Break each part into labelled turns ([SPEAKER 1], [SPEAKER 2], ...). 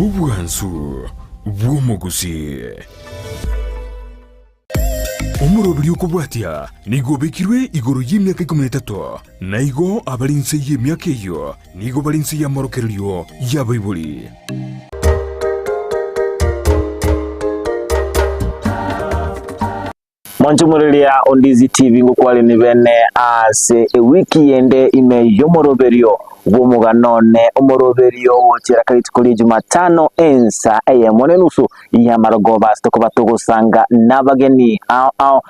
[SPEAKER 1] Obwansu bw'omogusii. Omoroberi okobwatia nigo obekirwe igoro y'emiaka ikomi na etato, na igo abare inse y'emiaka eyio nigo bare inse y'amorokererio y'abaibori.
[SPEAKER 2] Mwanchomoreria o Ndizi TV ngokwareni bene ase ewiki yende ime y'omoroberio bw'omogano one, omoroberio gochera kare rituko ria Jumatano ensa eyemo nenusu y'amarogoba ase tokoba togosanga nabageni ao ao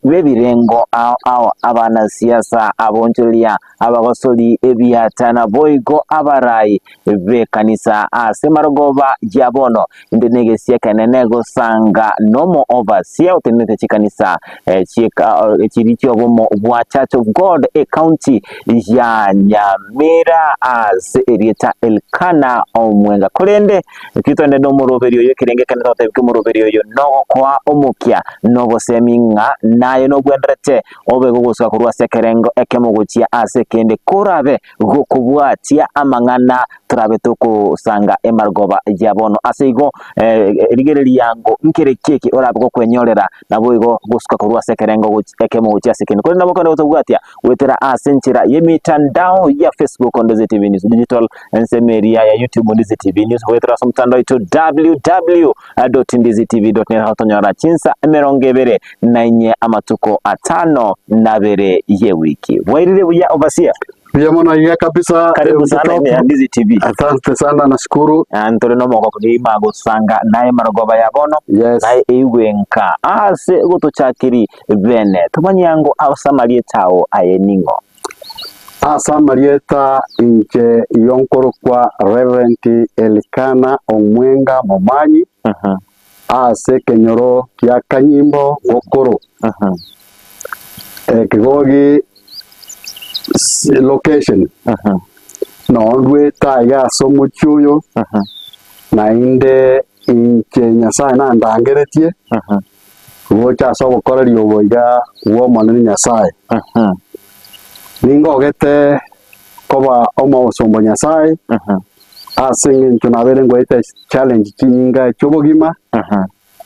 [SPEAKER 2] b'ebirengo ao ao, abanasiasa, abonchoreria, abagosori ebiata naboigo abarai b'ekanisa ase marogoba ya bono. Inde negesia ekenene gosanga nomo overseer otenenete chikanisa chiria chi'obomo bwa Church of God ecounty ya Nyamira ase erieta Elkana Omwenga. Korende ekio twende nomoroberi oyo ekerengo ekenene togotebia ki omoroberi oyo nogokoa omokia nobosemi ng'a naye nobwenderete obe gogosuka korwa ase ekerengo ekemo gochia ase ekende korabe gokobwatia amang'ana torabe tokosanga emarogoba ya bono. Ase igo rigereria ngo nkere ki eke orabe gokwenyorera, naboigo gosuka korwa ase ekerengo ekemo gochia ase ekende. Korende nabo okogenda gotobwatia goetera ase enchera y'emitandao ya Facebook Ondizi TV News Digital, ensemo eria ya YouTube Ondizi TV News, goetera ase omotandao oito www.ndizitv.net gotonyora chinsa emerongo ebere na inye amatuko atano na abere y'ewiki. Bwairire buya Overseer?
[SPEAKER 3] Mbuya mono iga kabisa.
[SPEAKER 2] Karibu sana ime ya Ndizi TV.
[SPEAKER 3] Asante sana nashukuru.
[SPEAKER 2] Ah, ntore nomogoko kegima gosanga naye marogoba ya bono
[SPEAKER 3] Yes.
[SPEAKER 2] naye eigwe nka ase gotochakeri bene tomanye ango ase amarieta ao aye ning'o.
[SPEAKER 3] Ase amarieta inche yonkorokwa Reverend Elikana Omwenga Momanyi ase ekenyoro kia Kanyimbo Gokoro, Ekegogi location, noo ndwete aiga ase omochie oyo, naende inche Nyasaye nandangeretie gocha ase obokoreri obo iga bw'Omonene Nyasaye. Ningogete koba omosomba o Nyasaye ase eng'encho nabeire ngoeta challenge chinyinga chi'obogima,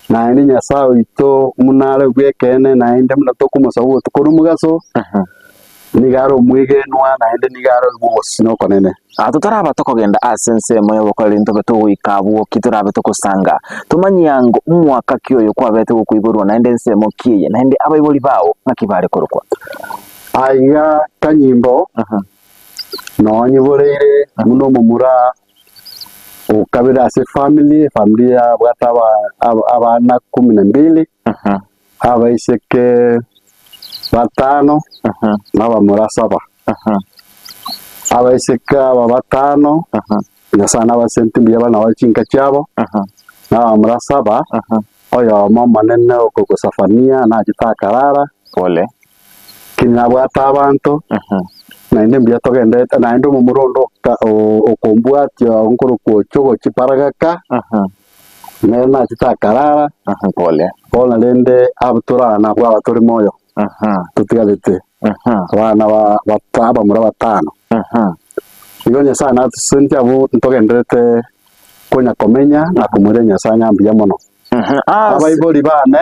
[SPEAKER 3] naende Nyasaye oito buna are bw'ekeene naende buna tokomosaba obotuko na omogaso, nigo are omwegenwa naende nigo are bw'ogosesenia okonene.
[SPEAKER 2] Aa totaraba tokogenda ase ensemo y'obokoreri ntobe togoika abwo ki torabe togosanga. Tomanyie ango omwaka ki oyo kwabete gokoiborwa naende ensemo ki eye naende abaibori bao ng'aki bare korokwa.
[SPEAKER 3] Aiga kanyimbo nonyiboreire buna omomura okabere ase efamiri, efamiri yabwate abana kumi na mbili, abaiseke batano na abamura saba. Abaiseke aba batano, Nyasae nabasente mbuya bare nabo chinka chiabo, na abamura saba, oyomo omonene okorokwa Safania nachete akarara,
[SPEAKER 2] Pole.
[SPEAKER 3] Lakini nabwate abanto, naende mbuya togenderete, naende omomura onde oka- o- okombwatia nkorokwa Ochogo Chiparagaka, nere nachete akarara,
[SPEAKER 2] Pole.
[SPEAKER 3] bono rende abwo torara nabwo aba tore moyo, totigarete abana ba bata abamura batano. Igo Nyasaye natosesentie abwo ntogenderete konya komenya na komoira Nyasaye ng'a mbuya mono. Abaibori bane,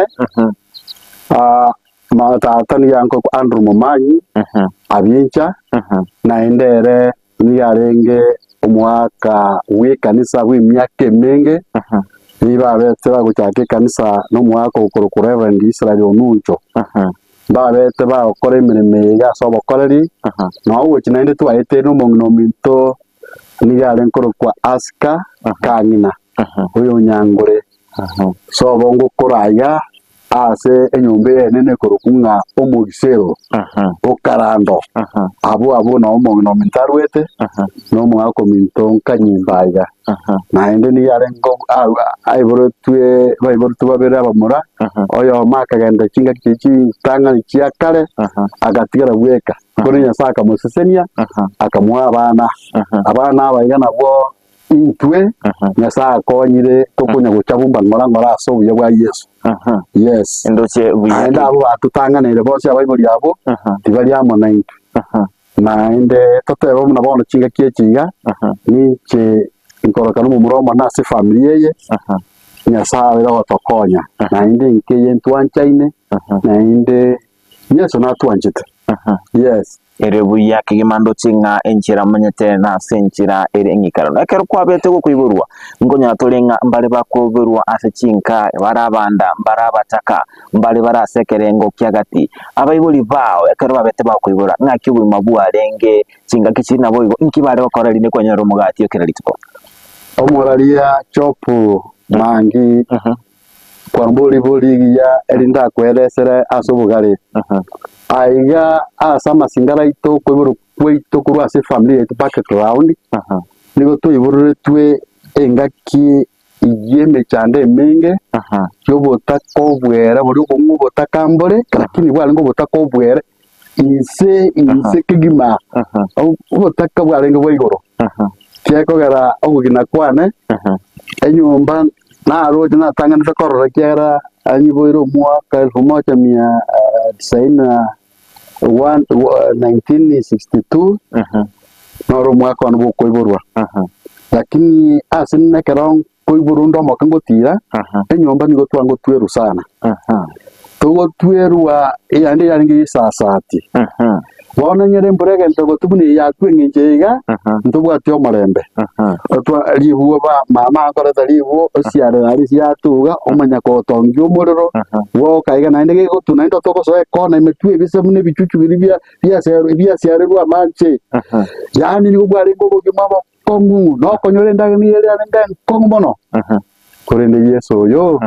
[SPEAKER 3] Ma tata nigo ankorokwa Andrew Momanyi Abincha, naende ere nigo arenge omoaka bw'ekanisa bw'emiaka emenge, nigo babete bagochaka ekanisa na omoaka okorokwa Reverend Israel Onuncho. Mbabete bagokora emeremo eye iga ase obokoreri, na ogochia naende twaetire na omong'ina ominto nigo arenge korokwa Asika Kang'ina, oyo Onyangore. Sobo ngokora iga Ase enyomba enene ekorokwa ng'a Omogisero o Karando, abwo abwo nao omong'ina ominto arwete, na omogaka ominto nkanyimba aiga. Naende nigo arenge aiboretwe baiboretwe babere abamura, oyomo akagenda chingaki chiria chintang'ani chia kare, agatigara bweka. Korende Nyasae akamosesenia, akamoa abana. Abana aba iga nabwo Intwe Nyasae akonyire tokonya gocha bumba ng'ora ng'ora ase obuya bwa Yeso. Yes.
[SPEAKER 2] Ndoche buya.
[SPEAKER 3] Naende abwo batotang'aneire bonsi abaibori abwo tibari amo naintwe. Naende totebe buna bono chingaki echi iga, ninche. Nkoroka nomomura omonene ase efamiri eye, Nyasae abeire ogotokonya, naende enka eye ntwanchaine, naende Yeso natwanchete. Yes.
[SPEAKER 2] Ere buya kegima ndoche ng'a enchera manyete nase enchera ere eng'ikeranu. Ekero kwabete gokoiborwa, nkonyora tore ng'a mbare bakoiborwa ase chinka, bare abanda, mbare abataka, mbare bare ase ekerengo kia gati. Abaibori bao ekero babete bakoibora, ng'aki obogima bwarenge Chingaki chiria naboigo inki bare gokora erinde kwenyorera omogati o kera rituko?
[SPEAKER 3] Omoraria Job mangi kwambori borigiya erinde akweresere ase obogare. Aiga ase amasingara aito okoiborwa kwaito korwa ase efamiri yaito background, nigo twaiboreretwe engaki y'emechando emenge y'obotaka obwere boria obong'u obotaka mbore, lakini bwarenge obotaka obwere inse inse kegima, obotaka bwarenge bwa igoro. Gekogera obogina kwane, enyomba naroche natang'anete korora ekiagera anyiboire omwaka elfu moja mia tisaini na one 1962, noro omwaka one bwa okoiborwa. Lakini ase ekero nkoiborwa onde omoke ngotira, enyomba nigo twangotwerwa sana. Togotwerwa eyande yarenge y'esasati. Bono enyore embura egento gotwa buna eye yakwa eng'encho eye iga, ntobwati omorembe. Otwa ribuo ba mama akoreta ribuo osiarera aria siatuga omanya kotongia omorero, bwoka iga naende gegotwa naende otogosoa ekona ime twebise buna ebichuchu biria bia biaserwa biasiarerwa amache. Yaani nigo bwarenge obogima obokong'u, nokonyora endagera nigo yarenge enkong'u mono. Korende Yeso oyo,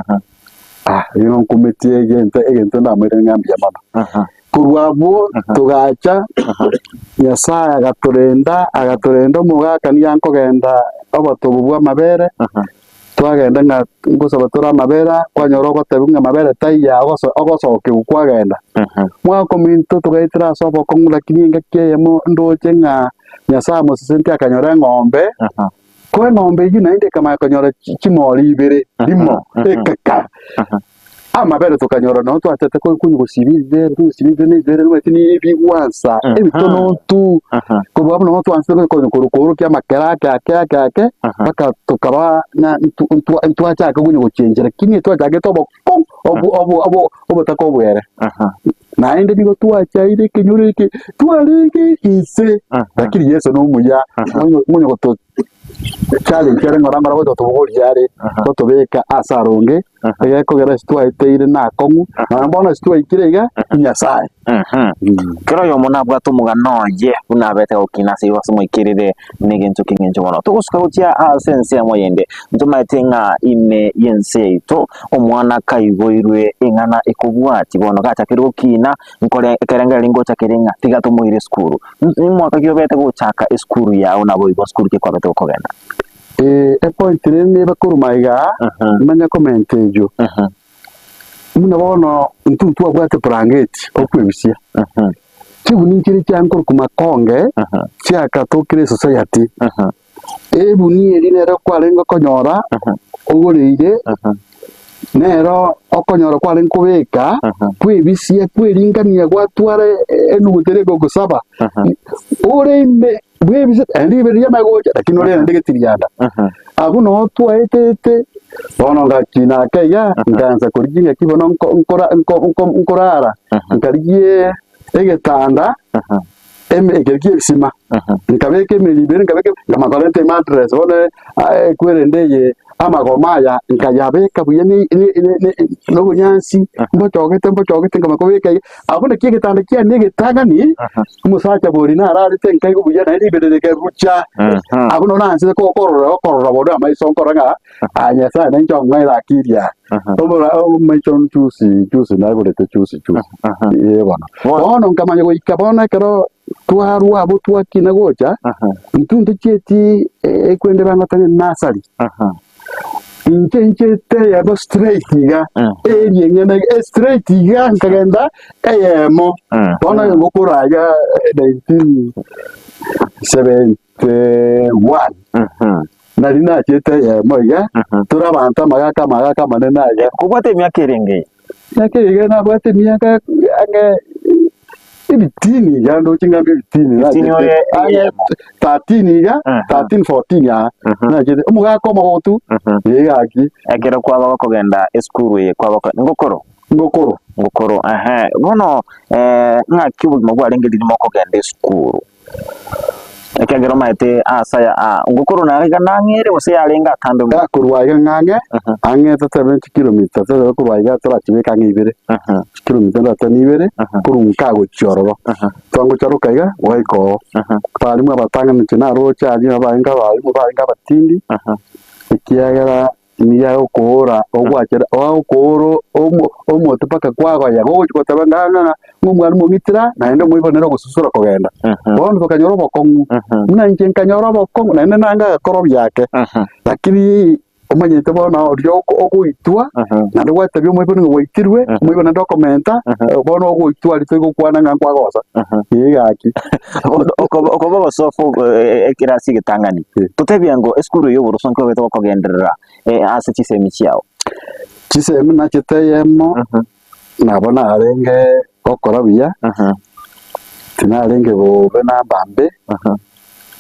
[SPEAKER 3] ah, nigo nkumetie egento egento ndamoirane ng'a mbuya mono. Korwa abwo togacha, Nyasaye agatorenda, agatorenda omogaka nigo ankogenda obotobu bw'amabere, twagenda ng'a ngosaba tore amabere aa, kwanyora ogotebiwa ng'a amabere taiyo aa ogoso ogosokiwa kwagenda. Mwaka ominto togaetera ase obokong'u lakini engaki eyemo ndoche ng'a Nyasaye amosesentie akanyora eng'ombe. Ko eng'ombe eyio naende ekamanya konyora chimori ibere rimo ekeka. Amabere tokanyora nao twachete konywa gosiba ebibere, togosiba ebibere na ebibere omanyete nigo ebigwansa ebitono tu. Korwa abwo nabo twanchete konya koorokia amakere ake ake ake ake mpaka tokaba ng'a ntwachaka konya gochenchia lakini twachagete obokong'u obo obo obo obotaka obwere. Naende nigo twachaire ekenyoro eke, twarenge inse, lakini Yeso nomuya, omonye goto challenge are ng'ora ng'ora gotobogoria are, gotobeka ase aronge, egekogera ase twaeteire nakong'u, nonya bono ase twaikire iga, Nyasaye.
[SPEAKER 2] Kera oyomo nabwate omogano oye buna abete gokina ase igo ase moikerere negento ki'engencho mono. Togosuka gochia ase ensemo yende, ntomaete ng'a ime y'ense yaito omwana kaiboirwe eng'ana ekobwati bono gachakire gokina nkore ekerengererio ngochakere ng'a tiga tomoire esukuru. Nimwaka ki obete gochaka esukuru yao naboigo sukuru ki kwabete gokogenda?
[SPEAKER 3] Epoint rende nebe korwa magega aa, manye komenta eyio. Buna bono intwe ntwabwate blanketi okwebisia, chiguni nchire chiankorokwa makonge chiakatokire esociety, ebuni eria nero kwarenge konyora ogoreire, nero okonyora kwarenge kobeka kwebisia kweringania gwatwara enuguta eria egogosaba, ore ime bwebisete naende ribe riria riamanya gocha lakini ore naende getirianda. Abwo noo twaetete, bono ngakina ake iga, nkaansa korigia ng'aki bono nko nkora nko nko nkorara, nkarigie egetanda, eme ekeri kia ebisima, nkabeka emeri ibere nkabeka nkamanya korenta emattress bono ekwerende eye amagoma aya nkayabeka buya ne ne ne na obonyansi, mbochogete mbochogete nkamanya kobeka iga, abwo naki egetanda kiane egetang'ani. Omosacha boria nararete nkaigwa buya naende riberera rikarucha. Abwo nabo naanchete korora okorora bono amaiso nkorora ng'a aa Nyasae nainche ong'aire akili aa. Omora omaicho juzi juzi nagorete juzi juzi. Ee bono. Bono nkamanya goika bono ekero twarwa abwo twakina gocha, intwe ntochieti ekwende bangotebia nursery. Inche nchete eyemo straight iga, eria eng'ana iga, estraight iga nkagenda eyemo. Bono oyo ngokora iga 1971, nari nachete eyemo iga, tore abanto amagaka amagaka amanene iga.
[SPEAKER 2] Kobwate emiaka erenge eye?
[SPEAKER 3] Emiaka eye iga nabwate emiaka ang'e. Ebitini iga ndoche ng'ambe ebitini
[SPEAKER 2] Ebitini
[SPEAKER 3] nachete
[SPEAKER 2] ore
[SPEAKER 3] ang'e
[SPEAKER 2] eyemo.
[SPEAKER 3] 13 iga
[SPEAKER 2] Mhm.
[SPEAKER 3] 13 14 aa
[SPEAKER 2] Mhm.
[SPEAKER 3] nachete omogaka omogotu
[SPEAKER 2] Mhm.
[SPEAKER 3] ee gaki
[SPEAKER 2] Ekero kwaba gokogenda esukuru eye kwaba ko ngokoro?
[SPEAKER 3] Ngokoro.
[SPEAKER 2] Ngokoro ehe. Bono ng'aki obogima bwarenge riria mokogenda esukuru? Ekiagera omanyete ase aya aa ngokoro nare iga nang'e ere gose yarenge atambe mono?
[SPEAKER 3] Korwa iga ng'ang'e, ang'e totebe chikilomita totebe korwa iga torachibeke ang'e ibere, chikilomita ndatebe ibere, korwa nka gochia ororo. Twangocharoka iga, gwaika oo. Abalimu abatang'ani inche naroche aria abarenge abalimu barenge abatindi, ekiagera Nigo agokoora ogwachera, agokoora omo omote mpaka kwagoya, gogochia goteba ng'a ng'a ng'a omwalimu ong'itera, naende omoibori nere ogosusura kogenda. Bono tokanyora obokong'u, buna inche nkanyora obokong'u naende nange agakora obiake, lakini omanyete bono oria oko ogoitwa, naende gwatebia omoibori ng'a gwaitirwe, omoibori naende okomenta, bono ogoitwa aria toigokwana ng'a nkwagosa, ee gaki.
[SPEAKER 2] Bono okoba okoba obosofu ekerasi egetang'ani, totebie ngo esukuru eye y'oboroso nki obete gokogenderera ase chisemi chiao?
[SPEAKER 3] Chisemi nachete eyemo, nabo narenge gokora buya, tinarenge bobe namba mbe,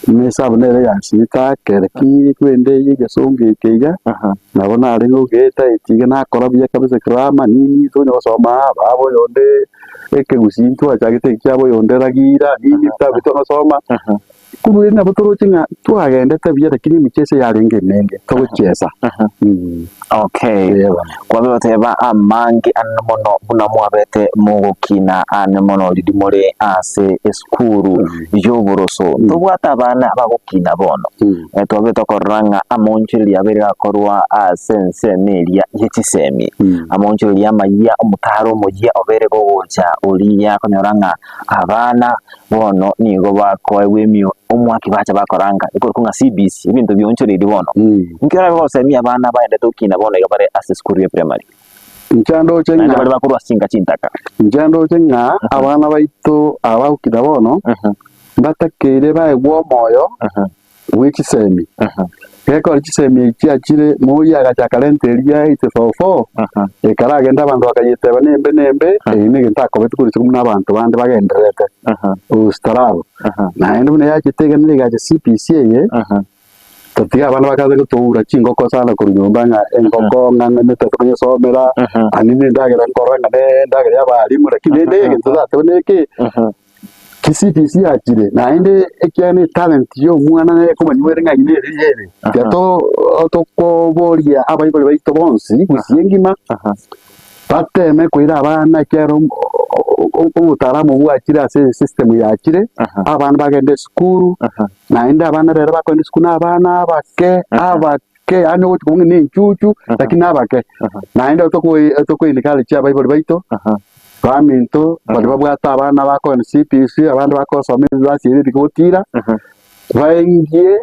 [SPEAKER 3] buna esabu nere yansinyete ake lakini rende eye egesongo eke iga, nabo narenge goeta eki iga nakora buya kabisa grammar nini tonya gosoma baba oyonde ekegusii ntwachagete eki kiabo oyonde ragira nini ebitabu twagosoma. Korwa ere nabo toroche ng'a twagendete buya lakini emicheso yarenge emenge togochiesa.
[SPEAKER 2] Okay,
[SPEAKER 3] Ee bono.
[SPEAKER 2] kwabe goteba amange ane mono buna mwabete mogokina ane mono riria more ase esukuru y'oboroso. Tobwate abana bagokina bono. Twabete tokorora ng'a amaonchoreria abeire gakorwa ase ensemo eria ye chisemi. Amaonchoreria amayia, omotaro omoyia obeire gogocha oria okonyora ng'a abana bono nigo bakoegwa emio omwaki bacha bakoranga ekorokwa ng'a CBC, ebinto bionchoreirie bono. Inki orabe gosemia abana baendete gokina bono iga bare ase esukuru ya primary?
[SPEAKER 3] Inche ndoche
[SPEAKER 2] Naende
[SPEAKER 3] ng'a
[SPEAKER 2] baria bakorwa ase chinka chintaka.
[SPEAKER 3] inche ndoche ng'a abana baito aba bagokina bono, mbatakeire baegwe omoyo bwe chisemi. Gekora chisemi echi chiachire, moyio agacha akarenta eria 844, ekaragenda abanto bakayeteba nembe nembe, eye negento akobete korwa isiko buna abanto bande bagendererete ustaarabu. Naende buna yachete iga nere egacha CBC eye, totiga abana bakaansa gotoura chingoko sana korwa nyomba ng'a engoko ng'a ng'a totari koyesomera, naende na endagera nkorora ng'a ne endagera ya abalimu, lakini rende egento toratebe neke. CBC yachire naende ekiagera ne etalent ya omwana nere ekomanywa ere ng'a ere ere ere. Tiga to tokoboria abaibori baito bonsi gusii engima, bateme koira abana ekiagera omo obotaalamu bwachire ase esystem yachire, abana bagende esukuru, naende abana rero bakogenda esukuru na abana abake abake yaani ogochi kobua ng'a na enchuchu lakini abake. Naende tokoi toko encourage abaibori baito. Baminto baria babwate abana bakogenda CBC, abande bakosoma ebirasi ebi ebigotira, baengie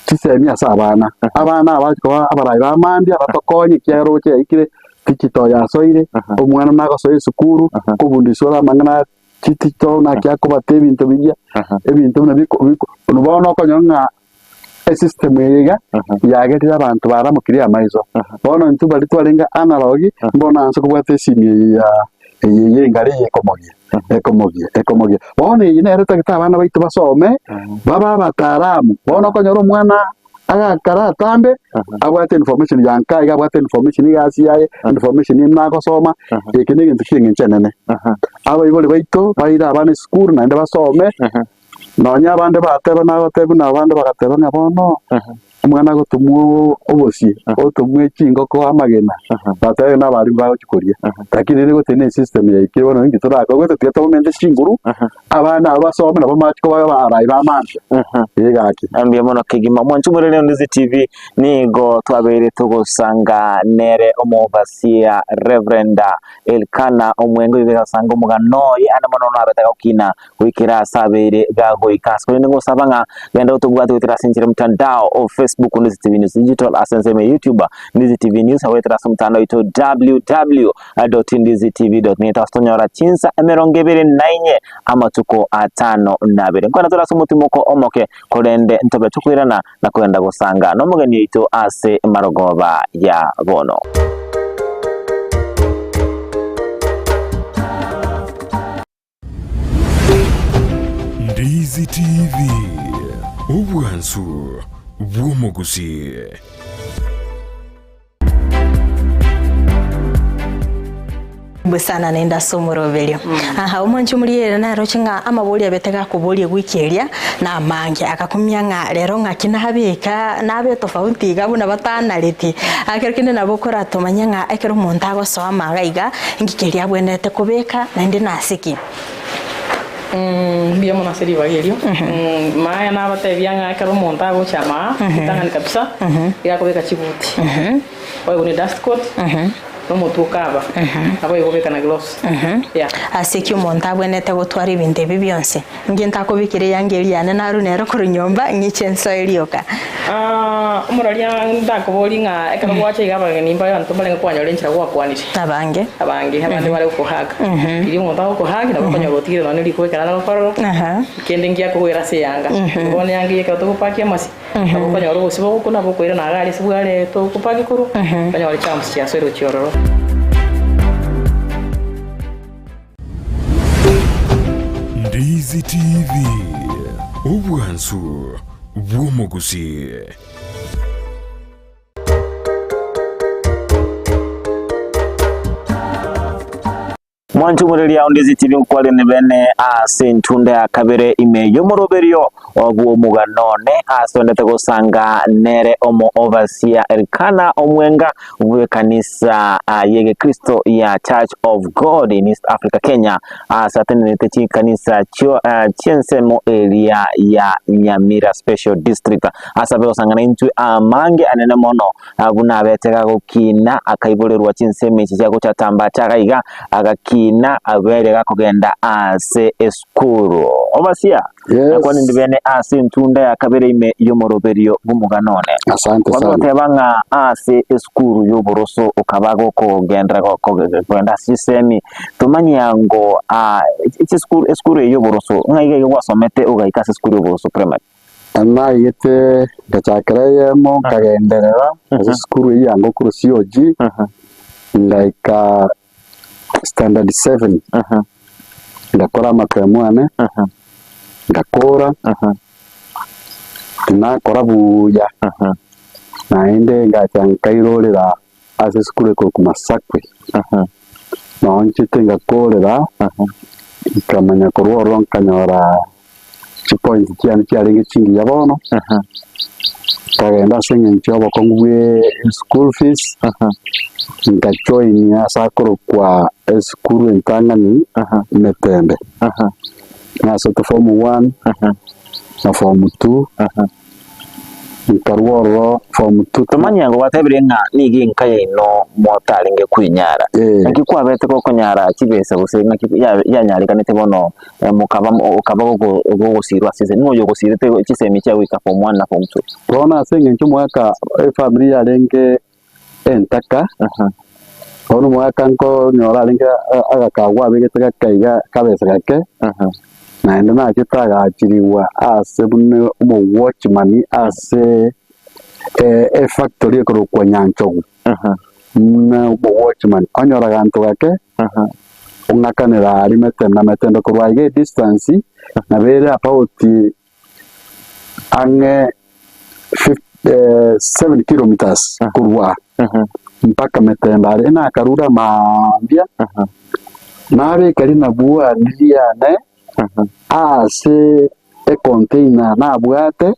[SPEAKER 3] chisemi ase abana. Abana aba bache koba abarai ba mambia batokonye ekiagera roche yaikire digital yasoire, omwana nagosoa esukuru, kobundiswa ore amang'ana digital naki akobata ebinto biria, ebinto buna biko biko bono okonyora ng'a esystem eye iga yagerire abanto baramokirie amaiso. Bono intwe baria twarenge analog, mbono naanse kobwata esimi eye ya eye ya engare eye ekomogia, ekomogia, ekomogia. Bono eye nere etagete abana baito basome, babe abataalamu. Bono okonyora omwana agakara atambe, abwate information ya nka iga abwate information egasi yaye, information eye buna agosoma, eke na egento ki'eng'encho enene. Abaibori baito baire abana esukuru naende basome. Nonya abande bateba nabatebie buna abande bagateba ng'a bono omwana agotomwa obosie, otomwe chingoko amagena, batebe ng'a abarimu bagochia koria. Lakini rende gose ne esystem yaikire bono inki torakore gose tiga tomente chinguru, abana aba basome nabo bamache koba abarai ba mambia, ee gaki.
[SPEAKER 2] Mbuya mono kegima. Mwanche omorere Ondizi TV nigo twabeire togosanga nere omobasia Reverend Elkana Omwenga oyo ogasanga omogano oye ande mono nabete gokina Goikera ase abeire gagoika ase korende ngosaba ng'a genda otobwate goetera ase enchera y'omotandao o Facebook Ndizi TV News Digital ase ensemo ya YouTube Ndizi TV News goetera ase omotandao oito www.ndizitv.net ase tonyora chinsa emerongo ebere na inye amatuko atano na abere. Nkwana tore ase omotimoko omoke korende ntobe tokoirana na kogenda gosanga nomogeni oito ase emarogoba ya bono.
[SPEAKER 1] Ndizi TV, obwansu bw'omogusii.
[SPEAKER 4] Bosana naende ase omoroberio. Aha, omwanchi omorigereri naroche ng'a amabori abete gakoboria ewiki eria namange, agakumia ng'a rero ng'aki nabeka nabe tofauti iga buna batanareti. Ekero kende nabo okoratomanye ng'a ekero omonto agosoa amaga iga, inki keria abwenerete kobeka naende nase ki.
[SPEAKER 5] Mbuya mono ase ribaga erio. Maya nabatebia ng'a ekero omonto agocha amaa, ritang'ani kabisa, iga akobeka chibuti, boigo ne dust coat, na omotwe okaba, naboigo obeka na gloves. Yeah.
[SPEAKER 4] Ase ki omonto abwenerete gotwara ebinto ebi bionsi? Ngento akobekera eyanga eria yane narue nero korwa nyomba, ng'iche nsoe rioka.
[SPEAKER 5] Omoraria ndakoborie ng'a ekero gwacha iga abageni mbaye abanto mbarenge kwanyora enchera gwakwanire.
[SPEAKER 4] Abange.
[SPEAKER 5] Abange, abande bare gokohaga. Riria omonto agokohaga nabo okonyora otigire nonya riko ekero aragokorora, kende ngiakogwera ase eyanga. Bono eyanga eye ekero togopakia amasi, nabo okonyora obosio bogokuna bokoirana iga aria ase bware togopakia korwa, onyore germs chiasoire gochia ororo.
[SPEAKER 1] Ndizi TV, obwansu bw'omogusii.
[SPEAKER 2] Mwanche omoreria onde Ndizi TV nkwarene bene ase entunda ya kabere ime y'omoroberio bw'omogano one ase ondete gosanga nere omo overseer Elkana Omwenga bw'ekanisa y'egekristo ya Church of God in East Africa Kenya ase atenenete chikanisa chi'ensemo eria ya Nyamira Special District ase abe gosanga naintwe amange anene mono buna abete gagokina akaiborerwa chinsemo echi chia gochatamba achaga iga agakina abere gakogenda ase esukuru. Obasia,
[SPEAKER 3] Yes.
[SPEAKER 2] nakwanire bene ase entunda ya kabere ime y'omoroberio bw'omogano one.
[SPEAKER 3] Asante sana.
[SPEAKER 2] Bagoteba ng'a ase esukuru y'oboroso okaba gokogenderera kogenda ase chisemi, tomanye ango chisukuru esukuru eye y'oboroso ng'a iga iga gwasomete ogaika ase esukuru y'oboroso primary.
[SPEAKER 3] Naigete ngachakera eyemo nkagenderera ase esukuru eyio ya Ngokuru COG, ngaika standard seven, ngakora amatemo ane, ngakora, tinakora buya, naende ngacha nkairorera ase esukuru ekorokwa Masakwe, noo nchete ngakorera, nkamanya korwa ororo nkanyora chipoints chiane chiarenge chingiya bono, nkagenda ase eng'encho y'obokong'u bwe eschool fees, nkajoinia ase akorokwa esukuru entang'ani Metembe, nasete form one na form two. Nkarua ororo form two.
[SPEAKER 2] Tomanye ng'a gwatebire ng'a nigo enka yaino motarenge kwenyara.
[SPEAKER 3] Eh.
[SPEAKER 2] Naki kwabete gokonyara chibesa gose naki ya- yanyarekanete bono mokaba okaba gogo gogosirwa ase ense. Ning'o oyo ogosirete chisemi chia goika form one na form two?
[SPEAKER 3] Bono ase eng'encho omogaka efamiri yarenge entaka, bono omogaka nkonyora arenge agakagwa abegete gake iga kabesa gake, naende nachete agachirigwa ase buna omowatchman ase efactory ekorokwa Nyanchogu, buna omowatchman, onyora aganto gake, ong'akanera aria metembe na metembe korwa iga edistance, nabo ere about ang'e 7 kilometers korwa mpaka Metembe aria, nakarure amaambia, nabeka rinabwani riane ase econtainer nabwate,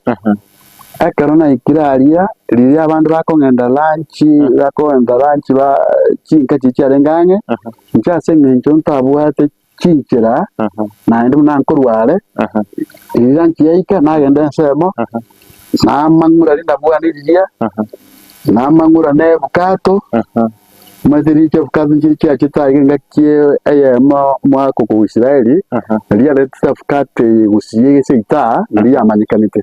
[SPEAKER 3] ekero naikire aria, riria abande bakong'enda lunch, bakogenda lunch ba chinka chiria chiarenge ang'e, inche ase eng'encho ntabwate chinchera, naende buna nkorwa are, riria nchiaika nagenda ensemo, namang'ura rinabwani riria, namang'ura na ebukato, omanyete riria chiabukato nchiria chiachete aiga engaki eyemo omwaka okorwa Israeli, riria riaretete abukato eye gusii egeseita aa, nario yamanyekanete.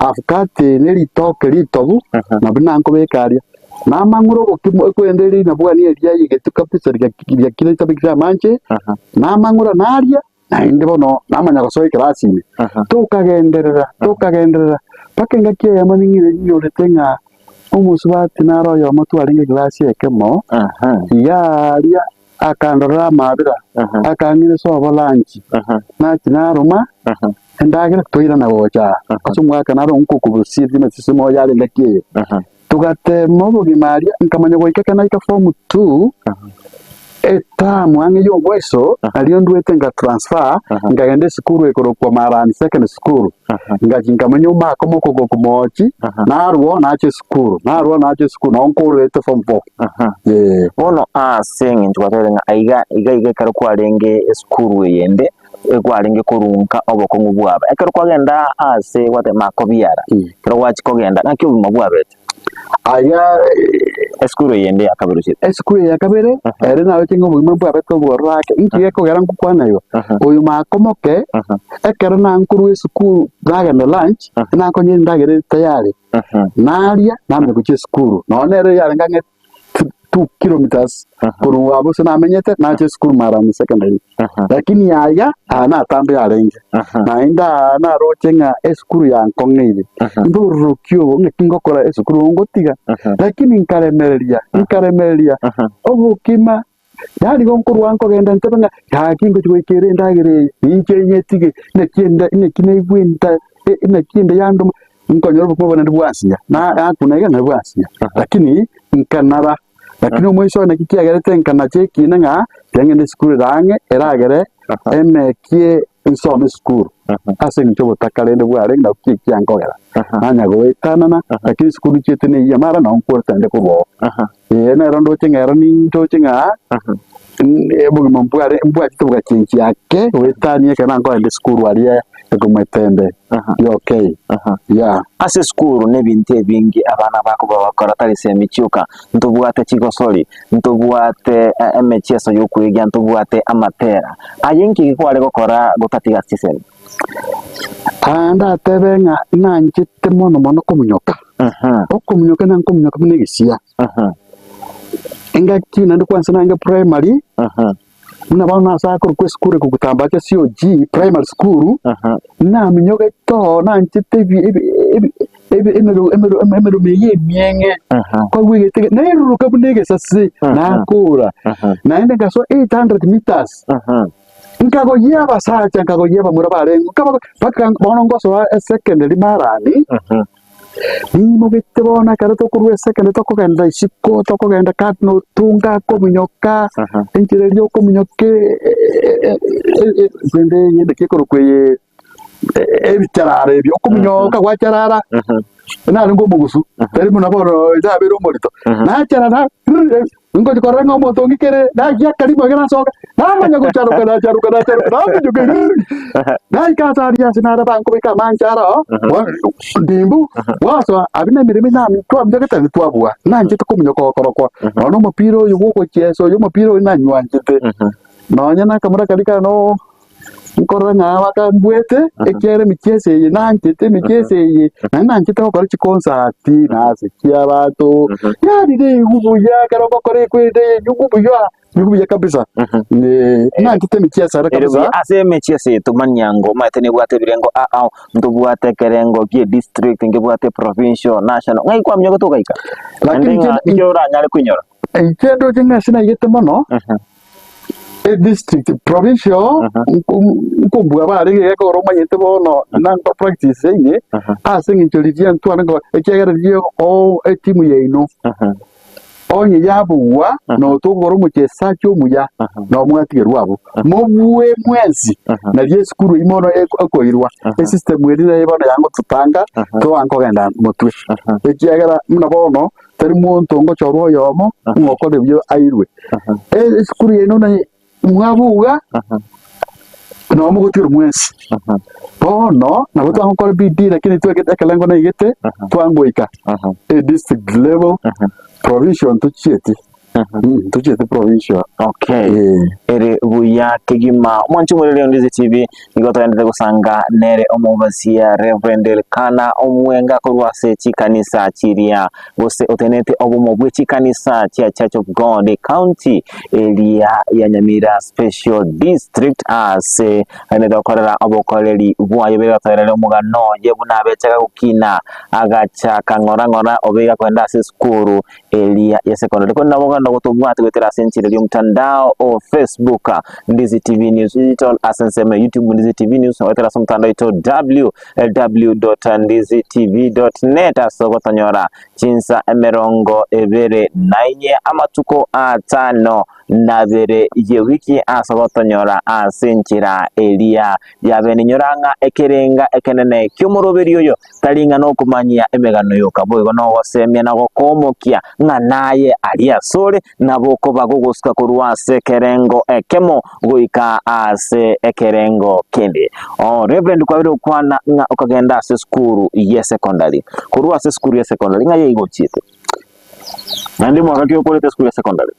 [SPEAKER 3] Abukato eye ne ritoke ritobu, nabwo nankobeka aria, namang'ura obokimo ekwende rinabwani eria riayegetwe kabisa riakire ritabekire amanche, namang'ura naria, naende bono namanya gosoa ekerasi ime. Tokagenderera, tokagenderera, mpaka engaki eyemo ning'ire nyorete ng'a omosubati naro oyomo twarenge ekerasi ekemo, iga aria akandorera amabera, akang'ira ase obolanchi, nachia naroma. Endagera twairana gocha ase omwaka naro nkokobusia chisemo moyo are engaki eye. Togatema obogima aria, nkamanya goika ekero naika form two, etamu ang'e ya omweso, nario ndwete nga transfer, nkagenda esukuru ekorokwa Marani Secondary School, ngachia nkamenya omwaka omokogo komochi, narwo nacha esukuru, narwo nacha esukuru, nabo nkorete form four, eh.
[SPEAKER 2] Bono ase eng'encho gwatebire ng'a aiga iga iga ekero kwarenge esukuru eyende, ekwarenge korunka obokong'u bwaba. Ekero kwagenda aase gwateba makobiara, ekero gwachia kogenda naki obogima bwabete?
[SPEAKER 3] Aya
[SPEAKER 2] Esukuru eye ende ya kabere ochiete.
[SPEAKER 3] Esukuru eye ya kabere, ere naroche ng'a obogima mbwabete obororo ake. Inki gekogera ngokwana igo? Oyo makomoke, ekero nankorwa esukuru nagenda lunch, nakonya endagera ere tayari, naria, namanya gochia esukuru. Nonya nere yarenge ang'e 2 kilometers korwa abwo ase namenyete nache esukuru Marani Secondary. Lakini aya aya natambe yarenge. Naende aa naroche ng'a esukuru yankong'eire. Mbororoki obo ng'aki ngokora esukuru obo ngotiga. Lakini nkaremereria, nkaremereria obokima yaani igo nkorwa nkogenda ntebe ng'a gaki ngochi goikera endagera eye, ninche nyetige, naki enda naki naigwe enda naki enda yandoma. Nkonyora obokima bwane ndibwansinya, na nakuna iga nabwansinya, lakini nkanara. Lakini omoiso one naki kiagerete nkanacha ekiina ng'a tiga ngende esukuru ere ang'e eragere emekie nsome esukuru ase eng'encho obotaka rende bwarenge nabo ki ekiankogera. Nanya goetanana, lakini esukuru nchiete neyia mara nabo nkworete naende korwa oo. Ee nero ndoche ng'a ero nindoche ng'a obogima mbware mbwachete bogachenchia ake goetania ekero nankogenda esukuru aria ekometembe yoka yeah.
[SPEAKER 2] Ase esukuru nebinto ebinge abana bakoba bagokora tari semi chioka, ntobwate chigosori, ntobwate emechieso yokwegea, ntobwate amatera. Aye nki kware gokora gotatiga ase chisemi?
[SPEAKER 3] Aa ndatebe ng'a nanchete mono mono kominyoka, okominyoka nankominyoka buna egesia. Engaki naende kwansa nange primary, buna bono nase akorokwa esukuru eke gotambacha COG primary school, naminyogete oo nanchete ebi ebi ebi ebi emero emero emeremo eye emieng'e, kwaigwegete iga nairuruka buna egesase, nakora. Naende nkasoa 800 meters, nkagoyia abasacha nkagoyia abamura barenge, nkabago mpaka bono ngosoa esecondary marani. Nimogete bono ekero tokorwa esekende tokogenda isiko, tokogenda Cardinal Otunga kominyoka, enchera eria okominyoka rende eyende ki ekorokwa eye ebicharara ebio, okominyoka gwacharara, narenge omogusu, tari buna bono nabeire omorito, nacharara. Ngochia korora ng'a omonto ong'ikere, nagia akarimo ekero nasoka, namanya gocharoka nacharoka nacharoka naminyoka riri. Naika ase aria ase nare bankobeka amanche aro, bono ndimbu, gwasoa abwo na emeremo nami twaminyokete naende twabua. Nanchete kominyoka okorokwa, nonya omopira oyo bwa ogochiesa oyo omopira oyo nanywanchete. Nonya na akamura karia kane oo. Nkorora ng'a bakangwete, ekiagera emicheso eye nanchete emicheso eye, naende nanchete gokora chikonsati, nasekia abanto, yaani naigwa buya ekero ngokora ekwende eye nyigwe buya, nyigwe buya kabisa. Eh, nanchete emicheso ere
[SPEAKER 2] Ere
[SPEAKER 3] kabisa.
[SPEAKER 2] buya ase emecheso eye tomanya ngo omanyete nebwate ebirengo ao ao, ntobwate ekerengo gie district, nkebwate provincial, national, ng'ai kwaminyokete ogaika?
[SPEAKER 3] Lakini
[SPEAKER 2] Naende ng'a
[SPEAKER 3] inche
[SPEAKER 2] inki oranyare koinyora?
[SPEAKER 3] inche ndoche ng'a ase naigete mono, Edistrict, provincial, nkombua barenge gekogera omanyete bono nango practice eye ase eng'encho riria ntware nko ekiagera riria oo etimu yaino onye yabugwa notogokora omochesachi omuya nabo mwatigerwa abwo. Mobue mwensi nario esukuru eyio mono ekoirwa esystem eria naye bono yangototanga toankogenda motwe ekiagera buna bono Tari monto ngochorwa oyomo ng'a okore buya airwe. Esukuru yaino na mwabuga nabo mogotigerwa mwensi. Bono nabo twagokora bidii lakini twegete ekerengo naigete twangoika edistrict level provincial ntochieti. Ntochieti provincial.
[SPEAKER 2] Okay.
[SPEAKER 3] Eh.
[SPEAKER 2] Ere buya kegima. Omwanchi omorere Ondizi TV nigo toendete gosanga nere omobasia Reverend Elkana Omwenga korwa ase chikanisa chiria gose otenete obomo bwe chikanisa chia Church of God county eria ya Nyamira Special District ase aendete gokorera obokoreri bwaye begatoerere omogano oye buna abechaga gokina agachaka ng'ora ng'ora obe gakogenda ase esukuru eria ya secondary. Korende nabo omogano. kogenda gotobwate goetera ase enchera y'omotandao o Facebook Ndizi TV News Digital, ase ensemo ya YouTube Ndizi TV News, na goetera ase omotandao oito www.ndizitv.net ase ogotonyora chinsa emerongo ebere na inye amatuko atano na abere y'ewiki ase ogotonyora ase enchera eria ya bene. Inyora ng'a ekerenga ekenene ki'omoroberi oyo tari ng'a nokomanyia emegano yoka, boigo nogosemia na gokomokia ng'a naye aria asore nabo okoba gogosuka korwa ase ekerengo ekemo goika ase ekerengo kende. Oh, Reverend kwabire gokwana ng'a okagenda ase esukuru y'esecondary. Korwa ase esukuru y'esecondary ng'a yaiga ochiete? Naende mwaka ki okorete esukuru ya secondary?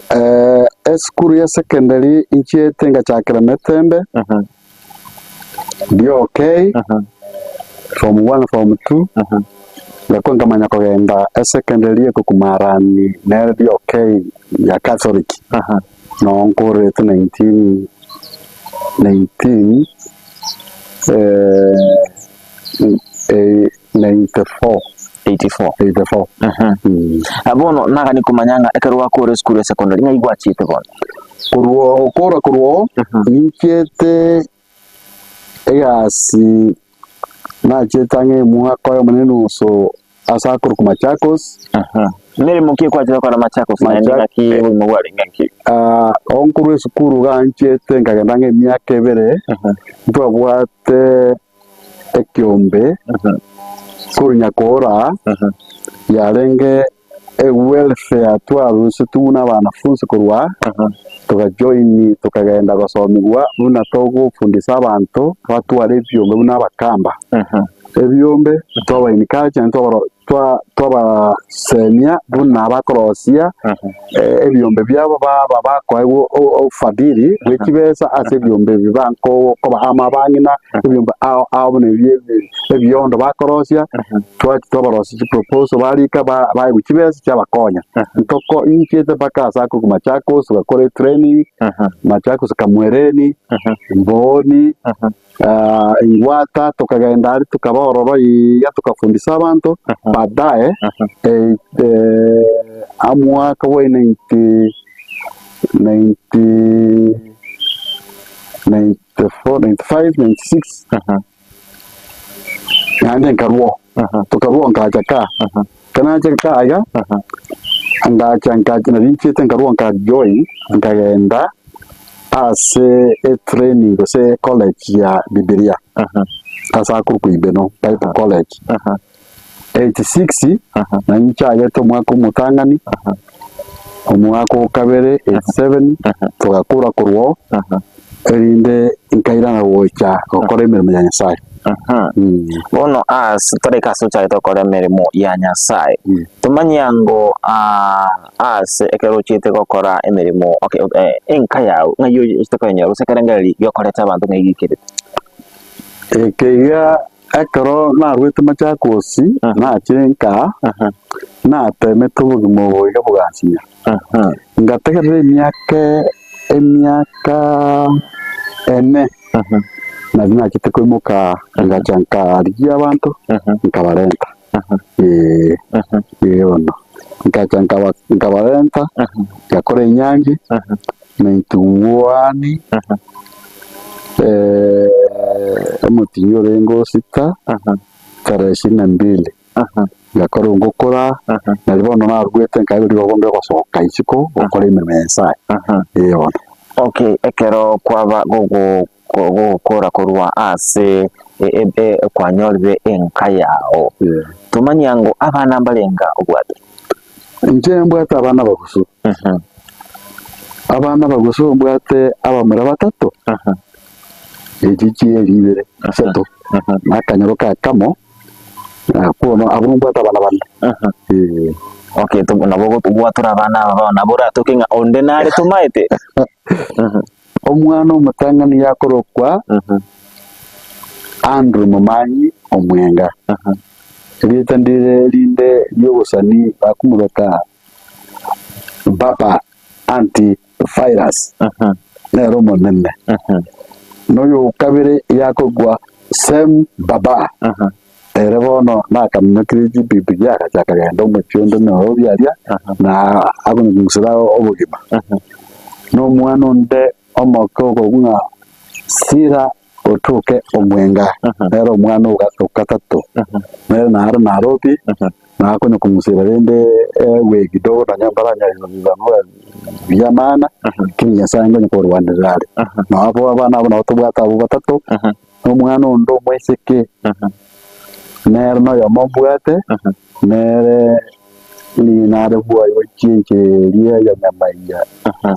[SPEAKER 3] Eh, esukuru ya secondary inchiete ngachakera Metembe, BOK, form one, form two, ngakwa nkamanya kogenda esecondary eko Marani nere BOK ya Catholic, noo nkorete 19 19 94.
[SPEAKER 2] 84.
[SPEAKER 3] 84.
[SPEAKER 2] Mhm. Ah, bono nagani komanya ng'a ekero gwakora esukuru ya secondary ng'ai gwachiete bono?
[SPEAKER 3] Korwa gokora korwa oo, ninchiete egasi nachiete ang'e omwaka oyomo na enusu ase akorokwa Machakos.
[SPEAKER 2] Meremo ki kwachete gokora Machakos naende
[SPEAKER 3] Machak-
[SPEAKER 2] ng'aki obogima bwarenge nki?
[SPEAKER 3] Ah, oo nkorwa esukuru iga nchiete nkagenda ang'e emiaka ebere, ntwabwate ekiombe korwa Nyakoora yarenge ewelfare twarusetwe buna abanafunsi korwa togajoin tokagenda gosomigwa buna togofundisa abanto batware ebiombe buna abakamba. Ebiombe twaba encourage naende twabaro twa twabasemia buna bakorosia ebiombe biabo baba bakoegwa obofadhili bwe chibesa ase ebiombe ebi bakoba amo abang'ina ebiombe ao ao buna ebi ebiondo bakorosia, twachi twabarosia chiproposal barika baegwa chibesa chiabakonya. Ntoko inchiete mpaka ase akorokwa Machakos togakora etraining, Machakos Kamwereni, Mbooni. Ingwata tokagenda aria tokaba ororo iga tokafundisa abanto, baadaye omwaka bwa ninety ninety ninety four, ninety five, ninety six, naende nkarwao, tokarwao nkacha kaa, ekero nacha kaa iga, ngacha nkacha nari nchiete nkarwao nkajoin nkagenda. Ase etraining gose ecollege ya Bibilia ase akorokwa Ibeno Bible College 86 na inchagete omwaka omotang'ani omwaka o kabere 87 togakora korwa oo erinde nkairana gocha gokora emeremo ya Nyasaye.
[SPEAKER 2] Bono ase toreke ase ochagete gokora emeremo ya Nyasaye, tomanye ango Ase ekero ochiete gokora emeremo, okay, eh, enka yao ng'ai ochete koyenyora gose ekerengererio giokoreta abanto ng'ai giikerete?
[SPEAKER 3] Eke iga ekero narwete Machakos nachire nka, natemete obogima obo iga bogansinya. Ngategerera emiaka emiaka ene, nari nachete koimoka ngacha nkarigia abanto nkabarenta. Ee, ee bono. Nkacha nkaba nkabarenta, ngakora enyangi, 91, omotinyi orenge o sita, tarehe ishirini na mbili, ngakora ngokora, nari bono naruete nkaigwa rigogo ngosoka isiko gokora emeremo ya Nyasaye, ee bono.
[SPEAKER 2] Okay, ekero kwaba gogo gogokora korwa ase kwanyorire enka yao. Tomanye ango abana mbarenga obwate?
[SPEAKER 3] Inche mbwate abana abagusu. Abana abagusu mbwate abamura batato, echi chieri ibere, isato, na akanyoro kakamo, bono abwo mbwate abana bane. Eeh.
[SPEAKER 2] Okay, nabo gwatora abana aba bono, nabo oratoke ng'a onde nare tomaete?
[SPEAKER 3] Omwana omotang'ani yakorokwa Andrew Momanyi Omwenga, erieta ndire rinde ri'obosani bakomobeka Baba Anti Virus, nere omonene. Noyo okabere yakorokwa Sem Baba. Ere bono nakaminyokirie chipigipigi agachaka kogenda omochie onde Nairobi aria, na akonyokong'usera obogima. Na omwana onde omoke okorokwa ng'a Sila otoke omwenga, nere omwana o gatato, nere naro Nairobi, na akonyokong'usera rende ewe kidogo nonya mbaranyare buya maana, lakini Nyasaye nkonye korwanerera are. Nabo abana abwo nabo tobwate abwo batato. Nomwana onde omoiseke, nere noyomo mbwate, nere nigo nare bwoye gochia enchera eria ya nyamaiya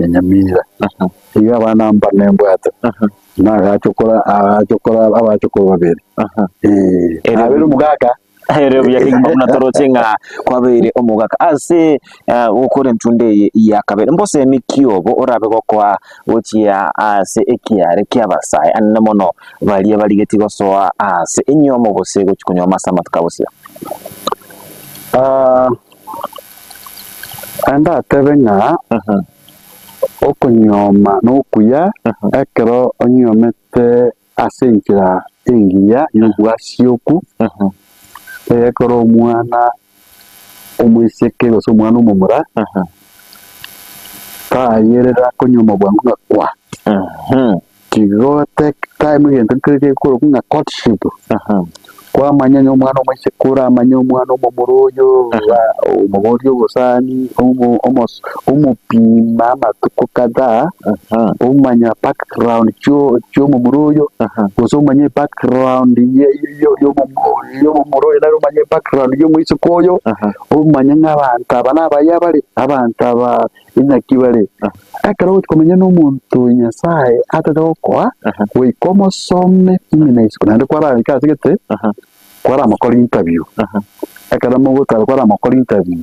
[SPEAKER 3] ya nyamira. Igo abana mbane mbwate, na agachokora agachokora abachokoro babere, eh, nabere omogaka.
[SPEAKER 2] Ere buya kegima buna toroche ng'a kwabeire omogaka ase eh, gokora entunda eye ya kabere. Mbosemi ki obo orabe gokoa gochia ase ekiare ki'abasae anene mono baria barigetie gosoa ase enyomo gose gochia konyuoma ase amatuko a bosio?
[SPEAKER 3] Ah, ndatebe ng'a okonyuoma nokuya ekero onyuomete Ase enchera engiya y'obwasioku, egekora omwana omoiseke gose omwana omomura tayerera konyuoma bwango ng'a kwa. Tigo take time egento nkere gekorokwa ng'a courtship. Kwamanya onye omwana omoiseke oramanye omwana omomura oyo, omoborie obosani, omo omos omopima amatuko kadhaa, omanya background chio chi'omomura oyo, gose omanye background ye ye y'omomo y'omomura oyo nere omanye background y'omoiseke oyo, omanye ng'a abanto aba nabaya bare, abanto aba inaki bare. Ekero ogochia komenya na omonto Nyasaye atete gokoa, goika omosome ime na isiko, naende kwaraika ase gete, kwaramokora interview, ekero mogotara kwaramokora interview,